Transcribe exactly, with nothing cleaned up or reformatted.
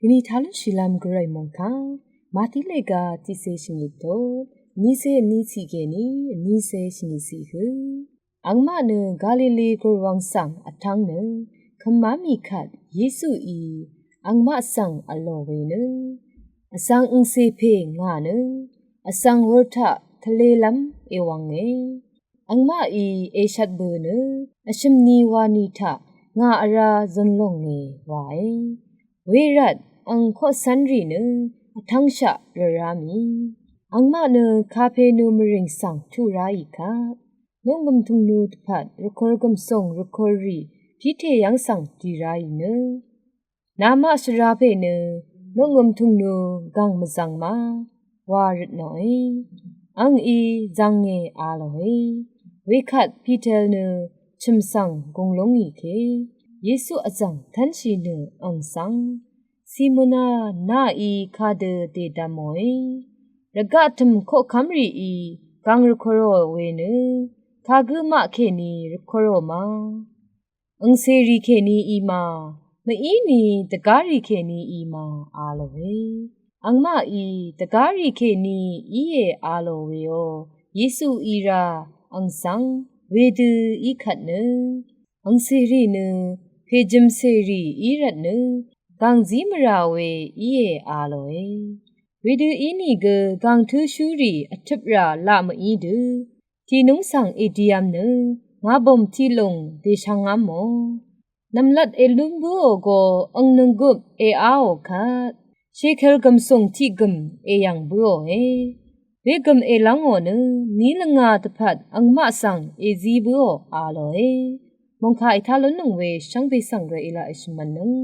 Gvni talún shìlv́m gvray mòngkà, Màtí lèga tiqsè shvngit tot, vnísè vní ciq kèní vnísè shvngit ciq hø. Angmaq nø Galili gùrwvng svng vtv́ng nø, kvmá mì kvt Yesuí angmaq svng vlò we nø, vsvng angcè pè ngà nø, vsvng wur taq tvlelv́m èwv̀nge. Angmaqí èshvt bø̀ nø, vshø̀m ni wa ni taq ngà vrá zø̀n lònge wae. Wervt ang koqcv́nrì nø vtv́ngshaq rvrá mì. Angmaq nø Kapenu mvrìng svng tuq ráì kvt, noqngø̀m tø̀ngnu dvpvt rvkur gv̀msùng rvkurrì Piter yv́ng svng dì ráì nø, namaq shvrá pè nø noqngø̀m tø̀ngnu gv̀ng mvzv̀ng ma wa røt nòe. Angí zv̀nge a lòe. Wekvt Piter nø chø̀m svng gùng lúngì ke, Yesu vzv̀ng tv́nshì nø ang svng, Simona, nàí kadø dèdvmòe. Rvgaq tø̀m koqkv́mrìí gv̀ng rvkurò we nø, kagǿ maq kèní rvkurò ma, angcèrì kèní í ma, mvíni dvgárì kèní í ma a lòe. Angmaqí dvgárì kèní íe a lò weò, Yesu í rá ang svng, wedø í kvt nø, angcèrì nø pèjø̀mcèrì í rvt nø, gv̀ngzí mvrà we íe a lòe. Wedø ínìgø gv̀ng tǿshúrì vtøprà laq mví dø, tìnúng svng èdiv̄m nø, ngàbòm tiqlùng dèshvngv́mò. Nv̀mlat èlún bǿò go, ang nònggøp èáò kvt, shekel gv̀msùng tiqgø̀m èyv̀ng bǿòe. Wegø̀m èlv́ngò nø, ní lvngà dvpvt angmaq svng èzí bǿò a lòe. Mòngkà ètá lúnnøng we shvngbe svng gø èlaq èshvmv̄nnøng.